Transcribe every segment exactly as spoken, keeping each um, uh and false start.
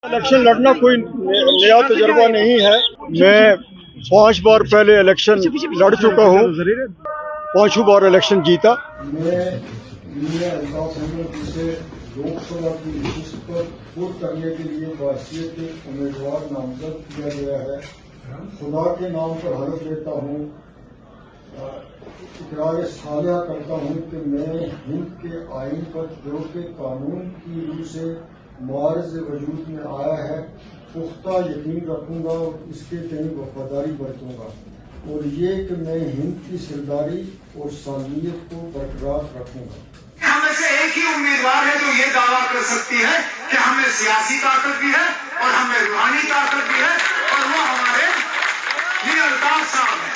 الیکشن لڑنا کوئی نیا تجربہ نہیں ہے۔ میں پانچ بار پہلے الیکشن لڑ چکا ہوں، پانچوں بار الیکشن جیتا۔ میں میاں الطاف احمد جسے لوک سبھا کی نشست پر پر کرنے کے لیے بحیثیت امیدوار نامزد کیا گیا ہے، خدا کے نام پر حلف لیتا ہوں، اقرار صالحہ کرتا ہوں کہ میں ہند کے آئین پر جو کہ قانون کی روح سے معرض وجود میں آیا ہے، پختہ یقین رکھوں گا اور اس کے تئیں وفاداری برتوں گا، اور یہ کہ میں ہند کی سرداری اور سالمیت کو برقرار رکھوں گا۔ ہم میں سے ایک ہی امیدوار ہے جو یہ دعویٰ کر سکتی ہے کہ ہمیں سیاسی طاقت بھی ہے اور ہمیں روحانی طاقت بھی ہے، اور وہ ہمارے میر الطاف صاحب ہیں۔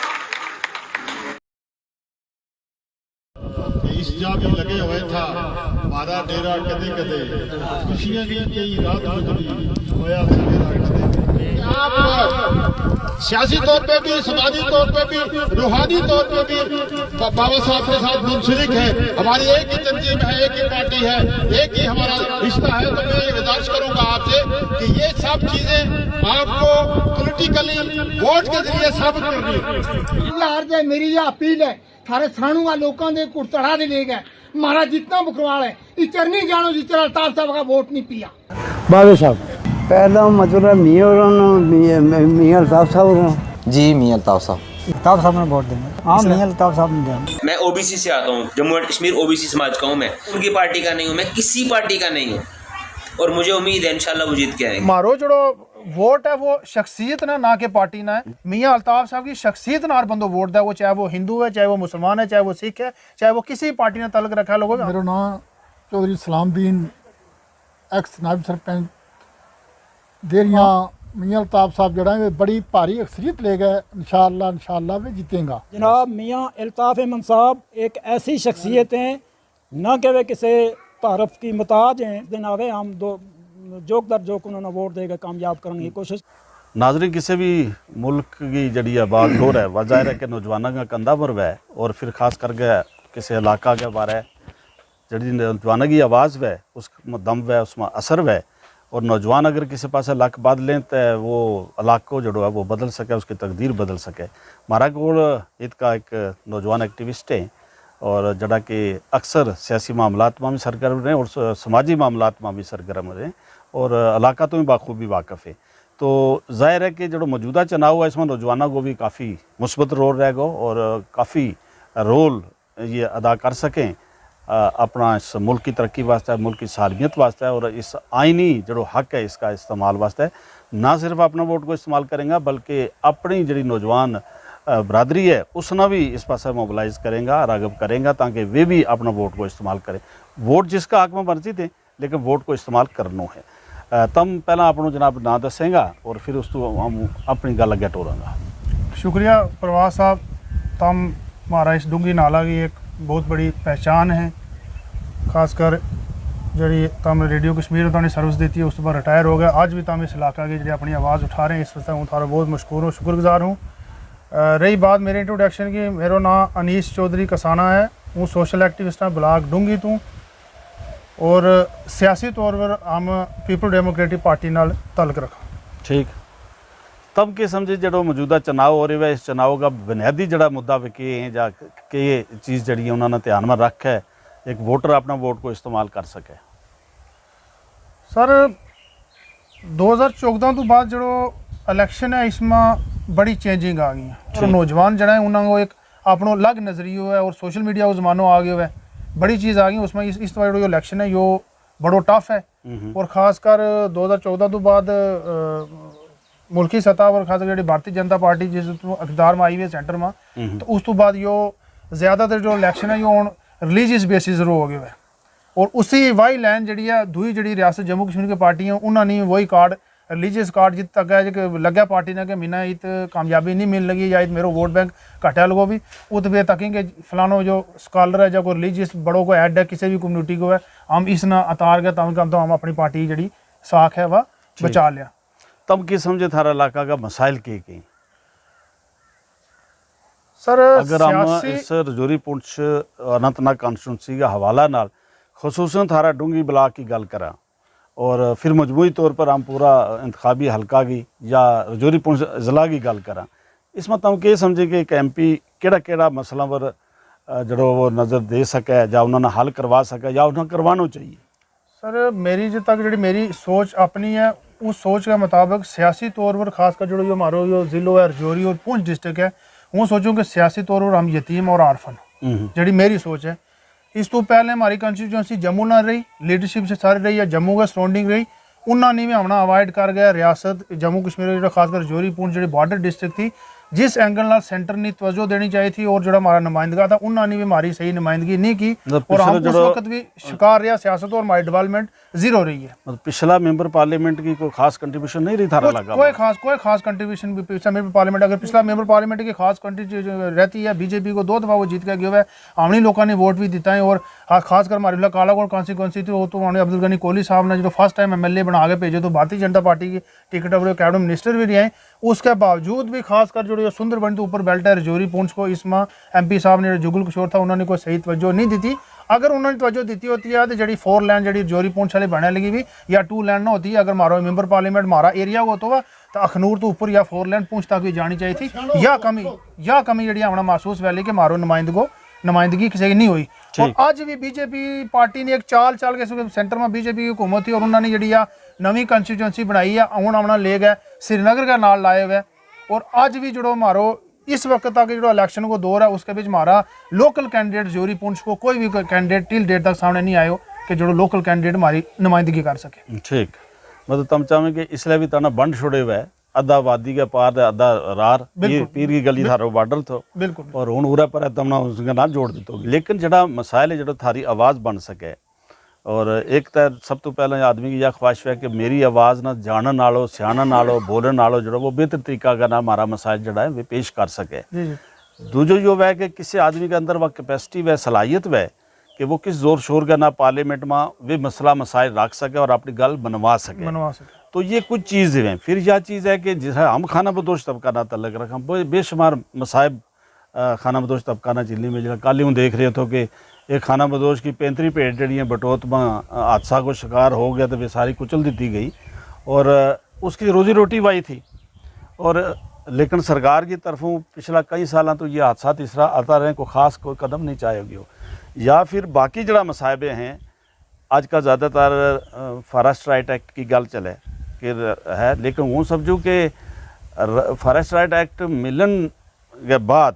اس جا بھی لگے ہوئے تھا ہمارا ڈیرا، کدے کدے خوشیاں کی کئی رات گزری، ہویا سویرا کدے۔ آپ سیاسی طور پہ بھی، سماجی طور پہ بھی، روحانی طور پہ بھی بابا صاحب کے ساتھ منسلک ہے۔ ہماری ایک ہی تنظیم ہے، ایک ہی پارٹی ہے، ایک ہی ہمارا رشتہ ہے۔ تو میں یہ گزارش کروں گا آپ سے کہ یہ سب چیزیں آپ کو پولیٹیکلی ووٹ کے ذریعے ثابت کرنی ہے۔ اللہ عرض ہے، میری یہ اپیل ہے، سارے سانو کا لوکاں دے کڑتڑا دے لے گئے، مارا جتنا بکروال ہے، اتر نہیں جانو جتنا الطاف صاحب کا ووٹ نہیں پیا۔ باوے صاحب، پہلا مطلب میاں ہوراں نا، میاں، میاں الطاف صاحب ہوراں۔ جی، میاں الطاف صاحب۔ الطاف صاحب نے ووٹ دینا۔ ہاں، میاں الطاف صاحب نے دینا۔ میں او بی سی سے آتا ہوں، جموں اینڈ کشمیر او بی سی سماج کا ہوں۔ میں ان کی پارٹی کا نہیں ہوں، میں کسی پارٹی کا نہیں ہوں، اور مجھے امید ہے انشاءاللہ وہ جیت کے آئیں گے۔ مارو جڑو ووٹ ہے وہ شخصیت نا، نہ کہ پارٹی نا ہے۔ میاں الطاف صاحب کی شخصیت نا ہر بندو ووٹ دا، وہ چاہے وہ ہندو ہے، چاہے وہ مسلمان ہے، چاہے وہ سکھ ہے، چاہے وہ کسی پارٹی نا تعلق رکھا لوگو۔ میرا ناں چوہدری سلام دین، ایکس نائب سرپنچ دیریاں۔ میاں الطاف صاحب جڑا ہے، بڑی بھاری اکثریت لے گئے۔ انشاءاللہ، انشاءاللہ وہ جیتیں گا۔ جناب، میاں الطاف احمد صاحب ایک ایسی شخصیت ہیں، نہ کہ وہ کسی تعارف کی محتاج ہیں، اس دن آوے ہم دو جوک در جوک انہوں نے ووٹ دے کے کامیاب کرنے کی کوشش۔ ناظرین، کسی بھی ملک کی جڑی آباد ہو رہا ہے، وہ ظاہر ہے کہ نوجوانوں کا کندھا پر ہے، اور پھر خاص کر کے کسی علاقہ کے بارے جڑی نوجوانوں کی آواز ہے، اس دم ہے، اس میں اثر ہے، اور نوجوان اگر کسی پاسے لک بد لیں تو وہ علاقو جڑو ہے وہ بدل سکے، اس کی تقدیر بدل سکے۔ مارا کول ات کا ایک نوجوان ایکٹیوسٹ ہے، اور جڑا کہ اکثر سیاسی معاملات ما بھی سرگرم رہے اور س-، سماجی معاملات ما بھی سرگرم رہے، اور علاقہ تو بھی بخوبی واقف ہے۔ تو ظاہر ہے کہ جڑو موجودہ چناؤ ہے، اس میں نوجوانوں کو بھی کافی مثبت رول رہے گو، اور کافی رول یہ ادا کر سکیں، آ، اپنا اس ملک کی ترقی واسطے، ملک کی سالمیت واسطے، اور اس آئینی جڑو حق ہے اس کا استعمال واسطے، نہ صرف اپنا ووٹ کو استعمال کریں گا بلکہ اپنی جڑی نوجوان، آ، برادری ہے، اس نا بھی اس پاسے موبلائز کریں گا، راغب کریں گا، تاکہ وہ بھی اپنا ووٹ کو استعمال کریں۔ ووٹ جس کا حق میں مرضی دیں، لیکن ووٹ کو استعمال کرنو ہے۔ آ، تم پہلاں اپنو جناب ناں دسیں گا اور پھر اس تو ہم اپنی گل اگے ٹوراں گا۔ شکریہ پرواز صاحب، تم مہارا اس ڈونگی نالا کی ایک بہت بڑی پہچان ہے، خاص کر جڑی تم ریڈیو کشمیر تانی سروس دیتی ہے، اس تو بعد ریٹائر ہو گیا، اج بھی تم اس علاقہ کی جڑی اپنی آواز اٹھا رہے ہیں، اس واسطے ہوں تھارا بہت مشکور ہوں، شکر گزار ہوں۔ آ، رہی بات میرے انٹروڈکشن کی، میرو ناں انیس چوہدری کسانہ ہے، ہوں سوشل ایکٹیوسٹ ہاں بلاک ڈونگی توں، اور سیاسی طور پر ہم پیپل ڈیموکریٹک پارٹی نال تعلق رکھاں۔ ٹھیک۔ تم کے سمجھے جڑو موجودہ چناؤ ہو رہی ہے، اس چناؤ کا بنیادی جڑا مدعا وکے ہیں یا کہ یہ چیز جڑی ہے انہوں نے دھیان میں رکھ ہے، ایک ووٹر اپنا ووٹ کو استعمال کر سکے؟ سر، دو ہزار چوگدہ تو بعد جڑو الیکشن ہے، اس ما بڑی چینجنگ آ گئی ہے اور نوجوان جڑا ہے انہاں کو ایک اپنو الگ نظریو ہے اور سوشل میڈیا کو زمانو آ گیو ہے، بڑی چیز آ گئی اس ما۔ اس طرح جڑو الیکشن ہے یوہ بڑو ٹف ہے، اور خاص کر دو ہزار چوگدہ تو بعد ملکی سطح پر خاص کر جڑی بھارتی جنتا پارٹی جس اقتدار ما آئی ہوئی ہے سینٹر ما، تو اس تو بعد یوہ زیادہ تر جو الیکشن ہے یوہ ہن ریلیجیس بیسس رو ہو گیو ہے۔ اور اسی وائی لین جڑی ہے دوئی جڑی ریاست جموں کشمیر کے پارٹی ہیں انہاں نے وہی کارڈ، ریلیجیس کارڈ جت تک ہے کہ لگیا پارٹی نے کہ مینا ات کامیابی نہیں مل لگی یا ات میرو ووٹ بینک گھٹیا لگو بھی، ات بھی تکیں کہ فلانو جو سکالر ہے یا کوئی ریلیجیس بڑو کوئی ہیڈ ہے کسی بھی کمیونٹی کو ہے، ہم اس نا اتار گیا تاکہ ہم تو ہم اپنی پارٹی جڑی ساکھ ہے وہ بچا لیا۔ تم کی سمجھے تھارا علاقہ کا مسائل کے کے؟ سر، اگر ہم اس رجوری پونچھ اننت ناگ کانسٹیٹوئنسی کا حوالہ نال خصوصاً تھارا ڈونگی بلاک کی گل کراں، اور پھر مجموعی طور پر ہم پورا انتخابی حلقہ کی یا رجوری پونچھ ضلع کی گل کراں، اس ما تم کہہ سمجھیں کہ ایک ایم پی کہڑا کہڑا مسئلہ پر جڑو وہ نظر دے سکے یا انہوں نے حل کروا سکے یا انہوں نے کروانو چاہیے؟ سر، میری جتنا کہ جڑی میری سوچ اپنی ہے، اس سوچ کے مطابق سیاسی طور پر خاص کر جڑو یوہ ہمارو یوہ ضلع ہے رجوری اور پونچھ ڈسٹرکٹ ہے، ہوں سوچوں کہ سیاسی طور پر ہم یتیم اور آرفن، جڑی میری سوچ ہے۔ اس تو پہلے ہماری کانسٹیٹیوشنسی جموں نال رہی، لیڈرشپ سے ساری رہی ہے جموں کے سراؤنڈنگ رہی، انہاں نے بھی ہمنا اوائڈ کر گیا۔ ریاست جموں کشمیر کا جڑا خاص کر رجوری پونچھ جڑی بارڈر ڈسٹرکٹ تھی، جس اینگل نال سینٹر نے توجہ دینی چاہیے تھی اور جڑا ہمارا نمائندگا تھا انہاں نے بھی ہماری صحیح نمائندگی نہیں کی۔ اور ہم اس وقت بھی شکار رہیا سیاست اور ہماری ڈیولپمنٹ زیرو رہی ہے۔ مطلب پچھلا ممبر پارلیمنٹ کی کوئی خاص کنٹریبیوشن نہیں رہی تھارا لگا؟ کوئی خاص کوئی خاص کنٹریبیوشن بھی پچھلا ممبر پارلیمنٹ اگر پچھلا ممبر پارلیمنٹ کی خاص کنٹری رہتی ہے بی جے پی کو دو دفعہ وہ جیت کے گیا ہوا ہے۔ ہمنی لوکاں نے ووٹ بھی دیتا ہے اور خاص کر ہماری اللہ کالا کو کانسٹیکوئنسی تھی وہ تو ہمارے عبدالغنی کوہلی صاحب نے جو فرسٹ ٹائم ایم ایل اے بنا کے بھیجے تو بھارتی جنتا پارٹی کی ٹکٹ اپر کیبنٹ منسٹر بھی رہیا ہیں۔ اس کے باوجود بھی خاص کر جو سندر بنڈ تو اپر بیلٹ ہے رجوری پونچھ کو اس ماہ ایم پی صاحب نے جگل کشور تھا انہوں نے کوئی صحیح توجہ نہیں دیتی۔ اگر انہوں نے توجہ دیتی ہوتی ہے تو جڑی فور لین جڑی رجوری پونچھ والی بننے لگی بھی یا ٹو لین نہ ہوتی اگر ہمارا ممبر پارلیمنٹ ہمارا ایریا ہوتا ہوا تو اخنور تو اپر یا فور لین پونچھ تک بھی جانی چاہیے تھی۔ یا کمی یا کمی جڑی ہمنا محسوس ویلی کہ ہمارو نمائندگو نمائندگی کسی کی نہیں ہوئی۔ اور اج بھی بی جے پی پارٹی نے ایک چال چال کے سینٹر میں بی جے پی کی حکومت تھی اور انہوں نے جڑی آ نوی کانسٹیٹیوشنسی بنائی ہے ہن ہمنا لے گئے سری نگر کے نال لائے ہوئے۔ اور اج بھی جڑو ہمارو اس وقت تک جڑو الیکشن کو دور ہے اس کے بچ ہمارا لوکل کینڈیڈیٹ جوری پونچھ کو کوئی بھی کینڈیڈیٹ ٹل ڈیٹ تک سامنے نہیں آئے ہو کہ جڑو لوکل کینڈیڈیٹ ہماری نمائندگی کر سکے۔ ٹھیک۔ مطلب تم چاہویں کہ اس لیے بھی تانا بنڈ چھوڑے ہوئے ہے، ادھا وادی کے پار دے ادھا رار، پیر کی گلی تھارو بارڈر تھو۔ بالکل۔ اور ہن ارے پر تمنا اس کے نال جوڑ دیتو گی لیکن جڑا مسائل ہے جڑا تھاری آواز بن سکے۔ اور ایک تے سب تو پہلے آدمی کی یا خواہش ہے کہ میری آواز نہ جانن آلو سیانن آلو بولن آلو جڑا وہ بہتر طریقہ کا نہ ہمارا مسائل جڑا ہے وہ پیش کر سکے۔ دوجو یوہ ہے کہ کسے آدمی کے اندر وہ کیپیسٹی وے صلاحیت وے کہ وہ کس زور شور کے نہ پارلیمنٹ ما وہ مسئلہ مسائل رکھ سکے اور اپنی گل منوا سکے۔ تو یہ کچھ چیز ہیں۔ پھر یا چیز ہے کہ جس ہم خانہ بدوش طبقہ نہ تعلق رکھاں بے شمار مصائب خانہ بدوش طبقہ نہ چلنی میں جڑا کالی ہوں دیکھ رہے تھو کہ ایک خانہ بدوش کی پینتری پیٹ جڑی ہیں بٹوت ما حادثہ کو شکار ہو گیا تو وہ ساری کچل دیتی گئی۔ اور اس کی روزی روٹی وائی تھی۔ اور لیکن سرکار کی طرفوں پچھلا کئی سالاں تو یہ حادثہ تیسرا آتا رہے کو خاص کوئی قدم نہیں چاہے ہوگی ہو۔ یا پھر باقی جڑا مصائبے ہیں، اج کا زیادہ تر فارسٹ رائٹ ایکٹ کی گل چلے کہ ہے لیکن ہوں سمجھوں کہ فارسٹ رائٹ ایکٹ ملن کے بعد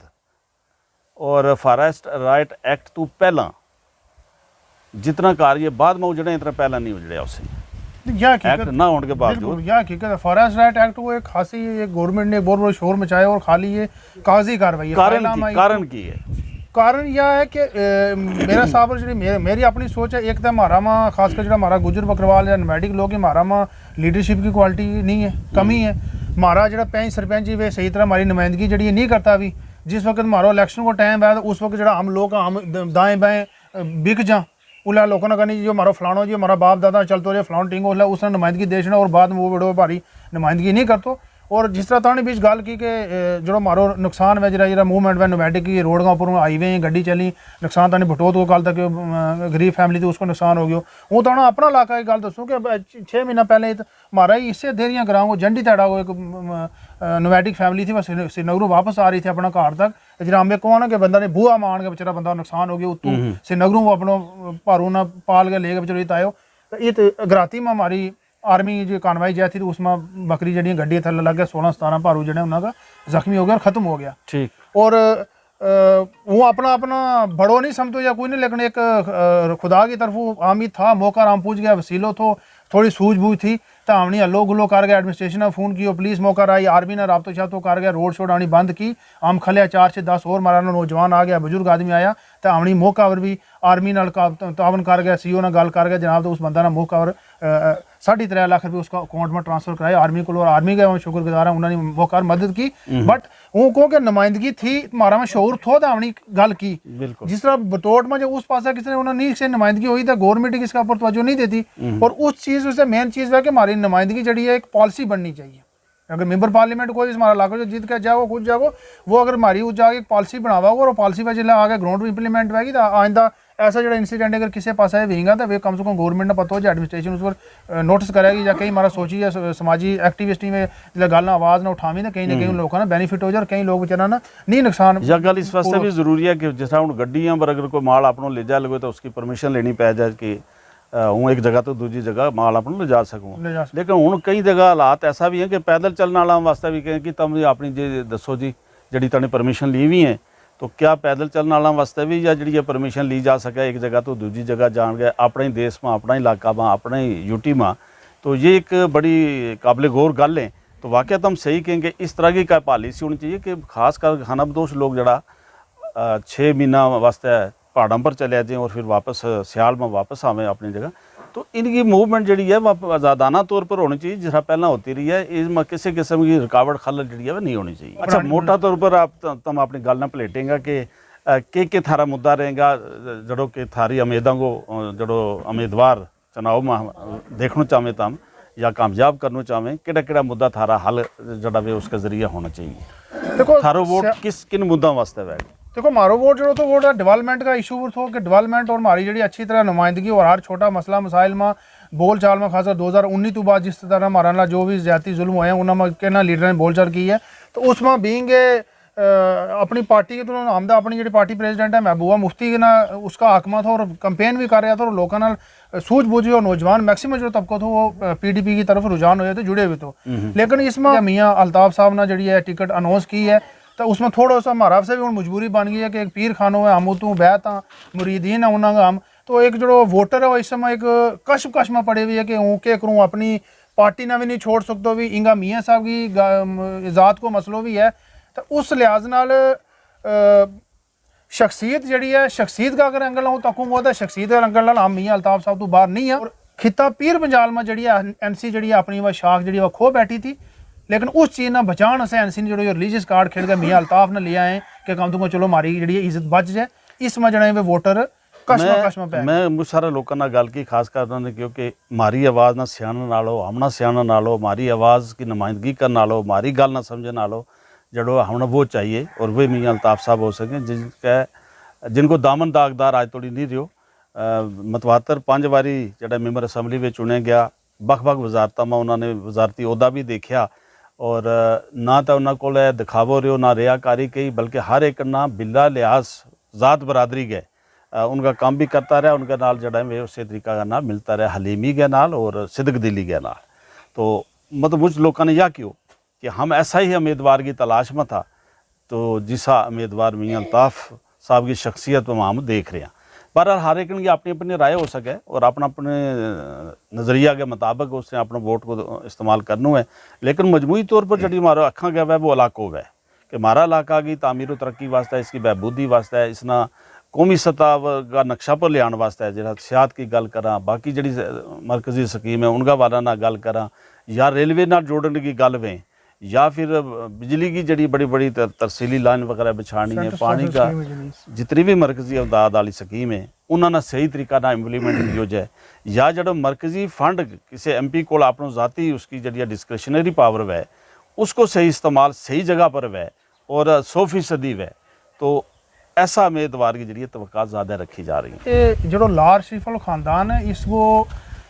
اور فارسٹ رائٹ ایکٹ تو پہلاں جتنا کار یہ بعد ما اجڑے اتنا پہلاں نہیں اجڑیا اسے۔ یا حقیقت نہ ہون کے بعد جو یا حقیقت ہے فارسٹ رائٹ ایکٹ کو ایک خاصی ایک گورنمنٹ نے بہت بڑا شور مچایا اور خالی یہ کاغذی کاروائی ہے۔ کارن کی ہے؟ کارن یہ ہے کہ میرا صاحب میری اپنی سوچ ہے ایک تو ہمارا ما خاص کر جڑا ہمارا گجر بکروال یا نومیڈک لوگ ہمارا ما لیڈرشپ کی کوالٹی نہیں ہے، کمی ہے۔ ہمارا جڑا پینچ سرپینچ ہی وہ صحیح طرح ہماری نمائندگی جڑی ہے نہیں کرتا ابھی۔ جس وقت ہمارا الیکشن کو ٹائم ہے تو اس وقت جڑا ہم لوگ ہم دائیں بائیں بک جاں، انہاں لوکاں نا کہنی جی ہمارو فلانو جی ہمارا باپ دادا چلتو رہیا فلانو ٹینگو اس نا نمائندگی دیشنا اور بعد میں وہ بڑو بھاری نمائندگی نہیں کرتو۔ اور جس طرح تاں نے بیچ گل کی کہ جڑو ہمارو نقصان وے جڑا جڑا موومنٹ وے نومیٹک کی روڈ کا اپر ہائی وے ہیں گڈی چلی، نقصان تاں نے بھٹوت کو کل تک غریب فیملی تھی اس کو نقصان ہو گیو۔ ہوں تاں نا اپنا علاقہ کی گل دسوں کہ چھ مہینہ پہلے مارا ہی اسے دیریاں گراؤں کو جنڈی تیڑا کو ایک نومیٹک فیملی تھی وہ سری نگروں واپس آ رہی تھی اپنا گھر تک۔ جنا ہمیں کہواں نا کہ بندہ نے بوا ماں آن کے بچارا بندہ نقصان ہو گیا اتو سری نگروں وہ اپنو پاروں نا پال کے لے کے بچارا ات آیو۔ تے ات گراتی ما ہماری آرمی جی کانوائی جاتی تھی اس ما بکری جیڑی گڈی تھلے لگ گیا سولہ ستارہ پاروں جیڑے انہاں کا زخمی ہو گیا اور ختم ہو گیا۔ اور وہ اپنا اپنا بھڑو نہیں سمجھو یا کوئی نہیں لیکن ایک خدا کی طرفوں آمی تھا موقع رام پوچھ گیا وسیلو تھو، تھوڑی سوجھ بوجھ تھی۔ تاں ہمنی ہلو گلو کر گیا ایڈمنسٹریشن نا فون کیو پولیس موقع رائی آرمی نا رابطو شابطو کر گیا روڈ شوڈ آنی بند کی۔ ہم کھلیا چار چھ دس ہور مارا نا نوجوان آ گیا بزرگ آدمی آیا۔ تاں ہمنی موقع ور بھی آرمی نال تعاون کر گیا سی او نا گل کر گیا جناب تاں اس بندہ نا موقع ور ساڑھی ترے لکھ روپے اس کا اکاؤنٹ ما ٹرانسفر کرایا آرمی کولو اور آرمی کا شکر گزار ہاں انہاں نے موقع ور مدد کی۔ بٹ ہوں کہوں کہ نمائندگی تھی مارا ما شعور تھو تاں ہمنی گل کی۔ جس طرح بٹوٹ ما جو اس پاسا کس نے انہاں نے نمائندگی ہوئی تاں گورنمنٹ اس کا اپر توجہ نہیں دیتی۔ اور اس چیز اس سے مین چیز ہے کہ ہماری نمائندگی جیڑی ہے ایک پالیسی بننی چاہیے۔ اگر ممبر پارلیمنٹ کوئی اس مارا علاقہ جو جیت کے جائے وہ کچھ جائے وہ اگر ہماری اس جا کے ایک پالیسی بناوا ہو اور پالیسی پہ جلے آگے گراؤنڈ امپلیمنٹ ہوئے گی تاں آئندہ ایسا جیہڑا انسیڈنٹ اگر کسے پاسے ویہنگا تاں ویہ کم سے کم گورنمنٹ نا پتو جائے ایڈمنسٹریشن اس پر نوٹس کرے گی یا کئی مارا سوچی یا سماجی ایکٹیوسٹ نے ویہ جیہڑا گل نا آواز نا اٹھاویں تاں کہیں نہ کہیں ان لوکاں نا بینیفٹ ہو جائے اور کئی لوک بچاراں نا نی نقصان۔ یا گل اس واسطے وی ضروری ہے کہ جس طرح ہن گڈیاں پر اگر کوئی مال اپنو لے جا لگوے تاں اس کی پرمیشن لینی پے جائے کہ ہوں ایک جگہ توں دوجی جگہ مال اپنو لے جا سکوں۔ لیکن ہن کئی جگہ حالات ایسا وی ہیں کہ پیدل چلن آلاں واسطے وی کہیں کہ تم وی اپنی جے دسو جی جیہڑی تانی پرمیشن لی وی ہیں تو کیا پیدل چلن آلاں واسطے وی یا جیہڑی پرمیشن لی جا سکے ایک جگہ توں دوجی جگہ جان گئے اپنے دیس ما اپنا علاقہ ما اپنے یوٹی ما؟ تو یہ ایک بڑی قابل غور گل ہیں۔ تو واقعہ تم صحیح کہیں کہ اس طرح کی کائے پالیسی ہونی چاہیے کہ خاص کر خانہ بدوش لوگ جیہڑا چھ مہینہ واسطے پہاڑاں پر چلے جائیں اور پھر واپس سیال ما واپس آویں اپنی جگہ، تو ان کی موومنٹ جیہڑی ہے وہ آزادانہ طور پر ہونی چاہیے جس طرح پہلاں ہوتی رہی ہے اس ما کسے قسم کی رکاوٹ خلل جیہڑی ہے وہ نہیں ہونی چاہیے۔ اچھا موٹا طور پر آپ تم اپنی گل نہ پلیٹیں گا کہ کہہ کہہ تھارا مدعا رہیں گا؟ جیہڑو کہ تھاری امیداں کو جیہڑو امیدوار چناؤ ما دیکھنو چاہویں تم یا کامیاب کرنو چاہویں کہڑا کہڑا مدعا تھارا حل جیہڑا وے اس کا ذریعہ ہونا چاہیے؟ دیکھو تھارو ووٹ کس کن مدعا واسطے وے؟ دیکھو مارو ووٹ جیہڑو تھو ووٹ ڈیولپمنٹ کا ایشو پر تھو کہ ڈیولپمنٹ اور ماری جیہڑی اچھی طرح نمائندگی اور ہر چھوٹا مسئلہ مسائل ما بول چال ما خاص کر دو ہزار انی توں بعد جس طرح مارا نال جو وی زیادتی ظلم ہویا انہاں ما کہنا لیڈراں نے بول چال کی ہے تو اس ما بینگ اے اپنی پارٹی کے توں آمدہ اپنی جیہڑی پارٹی پریزیڈنٹ ہے محبوبہ مفتی کے نا اس کا حاکمہ تھا اور کمپین وی کر رہیا تھا اور لوکاں نال سوجھ بوجھ وی اور نوجوان میکسیمم جیہڑا طبقو تھو وہ پی ڈی پی کی طرف رجحان ہویا تھو جڑے ہوئے تھو۔ لیکن اس ما میاں الطاف صاحب نا جیہڑی ہے ٹکٹ اناؤنس کی ہے تو اس ما تھوڑا سا مارا سے وی ہن مجبوری بن گئی ہے کہ ایک پیر خانو ہے ہم اتوں بیت ہاں، مریدین ہے انہاں کا ہم تو ایک جیہڑو ووٹر ہے وہ اس سمے ایک کشمکش ما پڑے ہوئی ہے کہ ہوں کہہ کروں اپنی پارٹی نا وی نہیں چھوڑ سکتو وی انگا میاں صاحب کی ذات کو مسئلو وی ہے۔ تو اس لحاظ نال شخصیت جیہڑی ہے شخصیت کا اگر انگل ہوں تکوں وہ تو شخصیت کا انگل نال ہم میاں الطاف صاحب تو باہر نہیں ہے اور خطہ پیر پنجال ما جیہڑی ہے این سی جیہڑی ہے اپنی وہ شاخ جیہڑی وہ کھو بیٹھی تھی۔ لیکن اس چیز نا بچان اسے این سی نے جیہڑو ریلیجیس کارڈ کھیڈ کے میاں الطاف نا لیا ہیں کہ کم تکوں چلو ماری جیہڑی ہے عزت بچ جائے۔ اس ما جیہڑا ہے وہ ووٹر کشمکش ما پے۔ میں مچ سارے لوکاں نا گل کی خاص کر داں نے کیونکہ ماری آواز نا سیانن آلو ہمنا سیانن آلو ماری آواز کی نمائندگی کرن آلو ماری گل نا سمجھن آلو جیہڑو ہمنا وہ چاہیے اور وہ میاں الطاف صاحب ہو سکیں جن کو دامن داغدار آج توڑی نہیں رہیو۔ متواتر پنج واری جیہڑا ممبر اسمبلی وچ چنیا گیا، بکھ بکھ وزارتاں ما انہاں نے وزارتی عہدہ وی دیکھیا، اور نہ تاں انہاں کول دکھاوو رہیو نہ ریا کاری کئی بلکہ ہر ایک نا بلا لحاظ ذات برادری گئے ان کا کم وی کرتا رہیا ان کے نال جیہڑا وے اسے طریقہ کا نال ملتا رہیا حلیمی کے نال اور صدق دلی کے نال۔ تو مطلب مچ لوکاں نے یا کہیو کہ ہم ایسا ہی امیدوار کی تلاش ما تھا، تو جسا امیدوار میاں الطاف صاحب کی شخصیت ما ہم دیکھ رہے ہیں۔ بہرحال ہر ایک کی اپنی اپنی رائے ہو سکے اور اپنا اپنے نظریہ کے مطابق اس نے اپنا ووٹ کو استعمال کرنو ہے۔ لیکن مجموعی طور پر جیہڑی مارا اکھاں گیا وے وہ علاقو وے کہ مارا علاقہ کی تعمیر و ترقی واسطے اس کی بہبودی واسطے اس نا قومی سطح کا نقشہ پر لیان واسطے جیہڑا سیاحت کی گل کراں باقی جیہڑی مرکزی سکیم ہے ان کا والا نا گل کراں یا ریلوے نال جوڑن کی گل ویں یا پھر بجلی کی جیہڑی بڑی بڑی ترسیلی لائن وغیرہ بچھانی ہے پانی کا جتنی وی مرکزی امداد آلی سکیم ہے انہاں نا صحیح طریقہ نا امپلیمنٹ کیو جائے، یا جیہڑو مرکزی فنڈ کسے ایم پی کول اپنو ذاتی اس کی جیہڑی ڈسکریشنری پاور وے اس کو صحیح استعمال صحیح جگہ پر وے اور سو فیصدی وے، تو ایسا امیدوار کی جیہڑی توقعات زیادہ رکھی جا رہی ہیں۔ جیہڑو لار شریف آلو خاندان ہے اس کو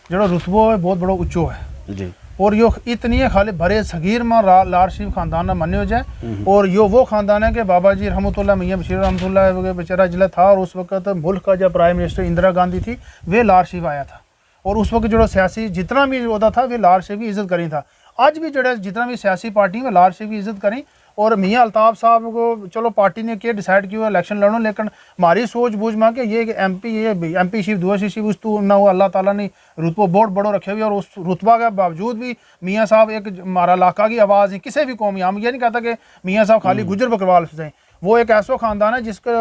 جیہڑو رتبو ہے بہت بڑو اچو ہے۔ جی۔ اور یوہ اتنی ہے خالی بھرے صغیر ما لار شریف خاندان نا منیو جائے۔ اور یوہ وہ خاندان ہے کہ بابا جی رحمت اللہ میاں بشیر رحمت اللہ بچارہ جلے تھا اور اس وقت ملک کا جا پرائم منسٹر اندرا گاندھی تھی، ویہ لار شریف آیا تھا۔ اور اس وقت جیہڑا سیاسی جتنا وی عہدہ تھا ویہ لار شریف کی عزت کریں تھا۔ اج وی جیہڑا جتنا وی سیاسی پارٹی ویہ لار شریف کی عزت کریں۔ اور میاں الطاف صاحب کو چلو پارٹی نے کہہ ڈیسائیڈ کیو الیکشن لڑنو لیکن ماری سوچ بوجھ ما کہ یہ ایم پی ایم پی شریف دعا شریف اس تو نہ ہو اللہ تعالی نے رتبو بہت بڑو رکھے ہوئے اور اس رتبہ کے باوجود وی میاں صاحب ایک مارا علاقہ کی آواز ہیں کسے وی قوم ہی ہم یہ نہیں کہتا کہ میاں صاحب خالی گجر بکروال سے ہیں۔ وہ ایک ایسو خاندان ہے جس کا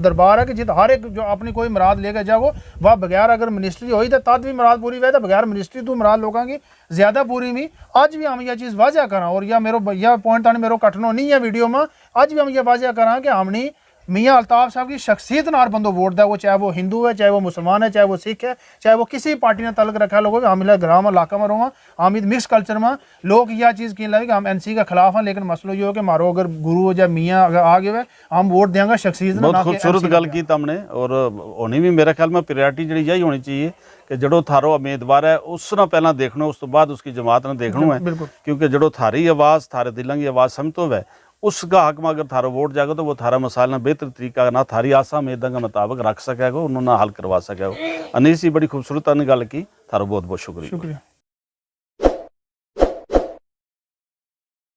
دربار ہے کہ جت ہر ایک جو اپنی کوئی مراد لے کے جاگو، وہ بغیر اگر منسٹری ہوئی تو تد وی مراد پوری وے تو بغیر منسٹری تو مراد لوکاں کی زیادہ پوری وی۔ اج وی ہم یہ چیز واضح کراں اور یا میرو یا پوائنٹ تانی میرو کٹنو نہیں ہے ویڈیو ما۔ اج وی ہم یہ واضح کراں کہ ہم نی میاں الطاف صاحب کی شخصیت نار بندو ووٹ دا، وہ چاہے وہ ہندو ہے، چاہے وہ مسلمان ہے، چاہے وہ سکھ ہے، چاہے وہ کسی پارٹی نے تعلق رکھا لوگوں، ہم علاقہ گراں ما علاقہ ما رہواں، ہم مکس کلچر ما، لوگ یہ چیز کہن لگے کہ ہم این سی کا خلاف ہیں، لیکن مسئلو یوہ ہے کہ مارو اگر گرو ہو جائے، میاں اگر آ گیو ہے، ہم ووٹ دیاں گا شخصیت نا، بہت خوبصورت گل کی تم نے۔ اور ہونی بھی میرے خیال ما پریارٹی جیڑی یہی ہونی چاہیے کہ جیڑو تھارو امیدوار ہے اس نا پہلاں دیکھنو، اس تو بعد اس کی جماعت نا دیکھنو ہے۔ کیونکہ جیڑو تھاری آواز تھارے دلاں کی آواز سمجھتو ہووے، اس کا حق ما اگر تھارو ووٹ جائے گا تو وہ تھارا مسائل نا بہتر طریقہ نا تھاری آساں امیداں کا مطابق رکھ سکے گا، انہوں نا حل کروا سکے گا۔ انیس جی بڑی خوبصورت تم نے گل کی، تھارو بہت بہت شکریہ۔